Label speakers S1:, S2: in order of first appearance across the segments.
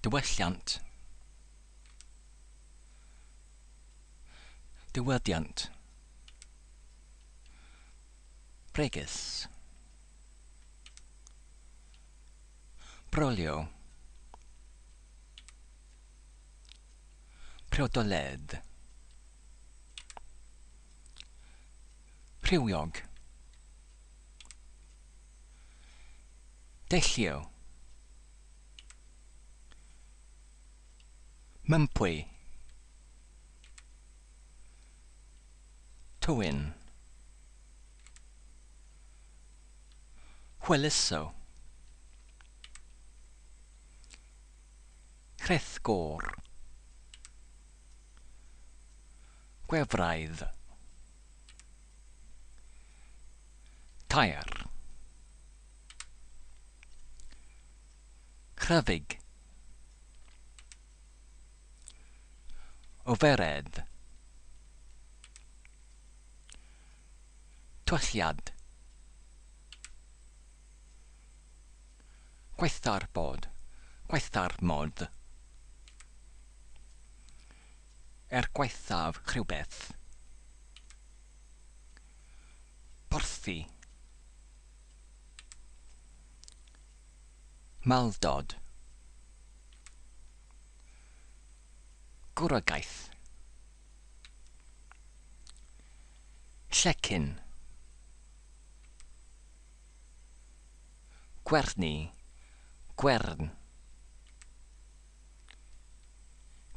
S1: Diwylliant. Diwydiant. Bregus. Brolio. Priodoledd. Rhywiog. Deillio. Mympwy. Tywyn. Hwyluso. Rhithgor. Gwefraidd. Tair. Rhyfyg. Oferedd. Twylliad. Gwaetha'r bod, gwaetha'r modd. Er gwaethaf rhywbeth. Porthi. Maldod. Gwragaeth. Llecyn. Gwerni. Gwern.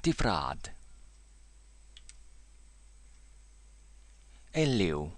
S1: Difrad. Eliw.